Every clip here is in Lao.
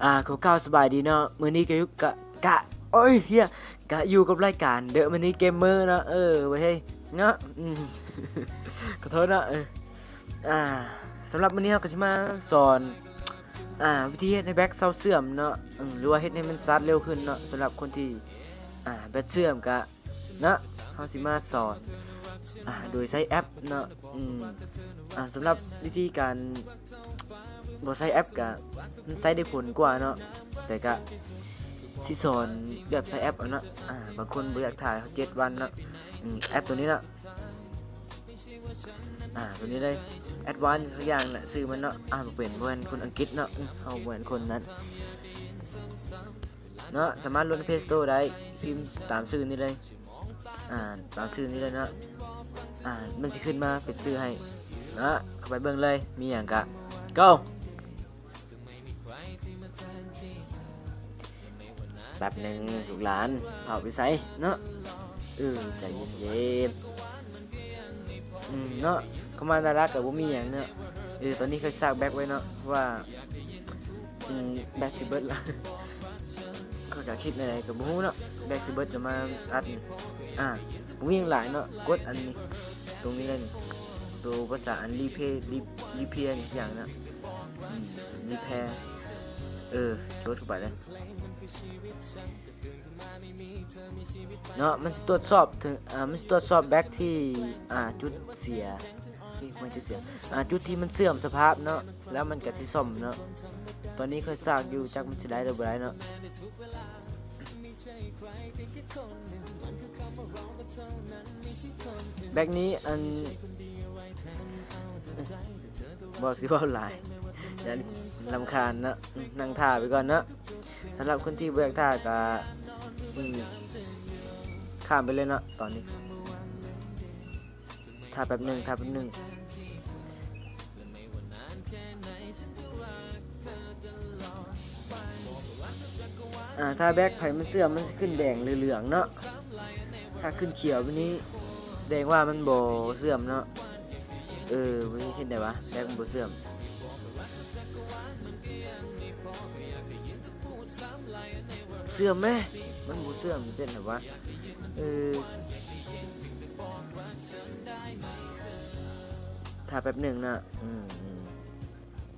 ອ່າ ຂໍກ່າວສະບາຍດີເນາະ ມື້ນີ້ກະຢູ່ກະ ກະ ໂອ້ຍ ເຮຍ ກະຢູ່ກັບລາຍການ The Money Gamer ເນາະ ເອີ ເວີຍ ເນາະ ອືມ ຂໍໂທດເນາະ ເອີ ອ່າ ສຳລັບມື້ນີ້ເຮົາກະຊິມາສອນ ອ່າ ວິທີເຮັດໃຫ້ແບັກເຊົາເສື່ອມເນາະ ອືມ ຫຼືວ່າເຮັດໃຫ້ມັນຊາດເລັວຂຶ້ນເນາະ ສຳລັບຄົນທີ່ ອ່າ ແບັກເສື່ອມກະ ເນາະ ເຮົາຊິມາສອນ ອ່າ ໂດຍໃຊ້ແອັບເນາະ ອືມ ອ່າ ສຳລັບວິທີການບໍ່ໃຊ້ແອັບກະ ມັນໃຊ້ໄດ້ຜົນກວ່າເນາະ ແຕ່ກະຊິສອນແບບໃຊ້ແອັບເອົາເນາະ ອ່າ ບາງຄົນບໍ່ຢາກຖ້າເຈັດວັນເນາະ ອືມ ແອັບໂຕນີ້ເນາະ ອ່າ ໂຕນີ້ເລີຍ Advance ສັກຢ່າງແຫຼະ ຊື່ມັນເນາະ ອ່ານບໍ່ເປັນ ບໍ່ແມ່ນຄົນອັງກິດເນາະ ອືມ ເຮົາບໍ່ແມ່ນຄົນນັ້ນ ເນາະ ສາມາດໂຫຼດໃນ Play Store ໄດ້ ພິມຕາມຊື່ນີ້ເລີຍ ອ່າ ຕາມຊື່ນີ້ເລີຍເນາະ ອ່າ ມັນຊິຂຶ້ນມາເປັນຊື່ໃຫ້ເນາະ ເຂົ້າໄປເບິ່ງເລີຍ ມີຫຍັງກະ Go ແປັບໜຶ່ງລູກຫຼານ ພາໄປໃສເນາະ ເອີ ໃຈເຢັນໆ ອືມ ເນາະ ເຂົ້າມາໜ້າຫຼັກກະບໍ່ມີຫຍັງເນາະ ເອີ ຕອນນີ້ຂ້ອຍຊາກແບັກໄວ້ເນາະ ເພາະວ່າ ອືມ ແບັກຊິເບິດລະ ຂ້ອຍກະຄິດແນວໃດກະບໍ່ຮູ້ເນາະ ແບັກຊິເບິດລະມາອັດນີ້ ອ່າ ບໍ່ມີຫຍັງຫຼາຍເນາະ ກົດອັນນີ້ ຕົງນີ້ເລີຍນີ້ ໂຕພາສາອັນ Repair Re- Repair ຫຍັງເນາະ ອືມ Repair ເອີ ກົດເຂົ້າໄປເລີຍ ເນາະ ມັນຊິຕວດສອບເຖິງ ອ່າ ມັນຊິຕວດສອບແບັກທີ່ ອ່າ ຈຸດເສຍ ທີ່ມັນຈຸດເສຍ ອ່າ ຈຸດທີ່ມັນເສື່ອມສະພາບເນາະ ແລ້ວມັນກະຊິສ້ອມເນາະ ຕອນນີ້ຂ້ອຍຊາກຢູ່ ຈັກມັນຊິໄດ້ຫຼືບໍ່ໄດ້ເນາະ ແບັກນີ້ ອັນ ບໍ່ຊິເວົ້າຫຼາຍ ຢ້ານລຳຄານເນາະ ນັ່ງຖ້າໄປກ່ອນເນາະ ສຳລັບຄົນທີ່ບໍ່ຢາກຖ້າກະ ອືມ ຂ້າມໄປເລີຍເນາະ ຕອນນີ້ ຖ້າແປັບໜຶ່ງ ຖ້າແປັບໜຶ່ງ ອ່າ ຖ້າແບັກໃຜມັນເສື່ອມ ມັນຊິຂຶ້ນແດງຫຼືເຫຼືອງເນາະ ຖ້າຂຶ້ນຂຽວແບບນີ້ ສະແດງວ່າມັນບໍ່ເສື່ອມເນາະ ເອີ ເຮັດໄດ້ວະ ແບັກມັນບໍ່ເສື່ອມ ເສື່ອມແມ ມັນບໍ່ເສື່ອມ ເຮັດໄດ້ວະ ເອີ ຖ້າແປັບໜຶ່ງເນາະ ອືມ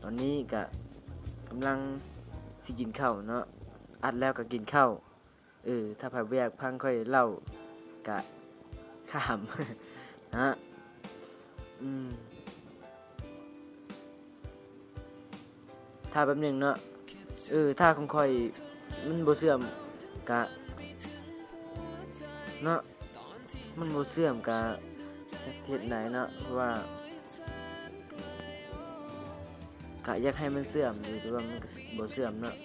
ຕອນນີ້ກະກຳລັງຊິກິນເຂົ້າເນາະ ອັດແລ້ວກະກິນເຂົ້າ ເອີ ຖ້າໃຜບໍ່ຢາກຟັງຂ້ອຍເລົ່າກະຂ້າມເນາະ ອືມ ຖ້າແປັບໜຶ່ງເນາະ ເອີ ຖ້າຂອງຂ້ອຍມັນບໍ່ເສື່ອມກະ ເນາະ ມັນບໍ່ເສື່ອມກະຈັກເຮັດໃດເນາະ ເພາະວ່າກະຢາກໃຫ້ມັນເສື່ອມຢູ່ ແຕ່ວ່າມັນກະບໍ່ເສື່ອມເນາະ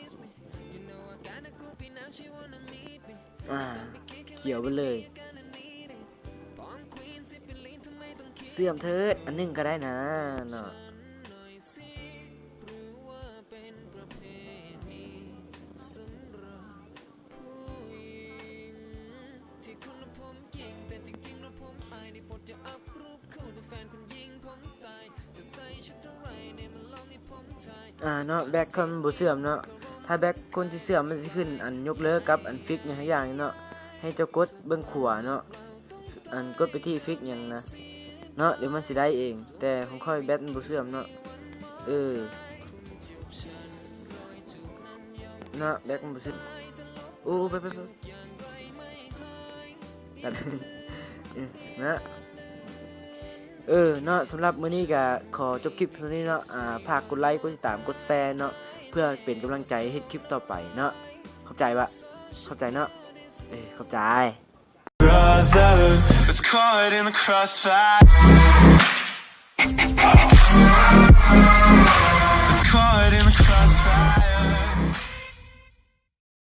ອ່າ ຂຽວໄປເລີຍ ເສື່ອມເທີດ ອັນໜຶ່ງກະໄດ້ນາເນາະ. ອ່າເນາະ ແບັກມັນບໍ່ເສື່ອມເນາະ ຖ້າແບັກຄົນຊິເສື່ອມມັນຊິຂຶ້ນອັນຍົກເລີກກັບອັນຟິກຫຍັງສັກຢ່າງເນາະ ໃຫ້ເຈົ້າກົດເບື້ອງຂວາເນາະ ອັນກົດໄປທີ່ຟິກຫຍັງນະເນາະ ດຽວມັນຊິໄດ້ເອງ ແຕ່ຂອງຂ້ອຍແບັກມັນບໍ່ເສື່ອມເນາະ ເອີ ເນາະ ແບັກມັນບໍ່ເສື່ອມ ໂອ້ ໄປໆໆ ເນາະ ເອີ ເນາະ ສຳລັບມື້ນີ້ກະຂໍຈົບຄລິບເທົ່ານີ້ເນາະ ອ່າ ຝາກກົດໄລ ກົດຕິດຕາມ ກົດແຊເນາະ ເພື່ອເປັນກຳລັງໃຈເຮັດຄລິບຕໍ່ໄປເນາະ ຂອບໃຈວະ ຂອບໃຈເນາະ ເອີ ຂອບໃຈ. Brother, let's caught in the crossfire. Let's caught in the crossfire.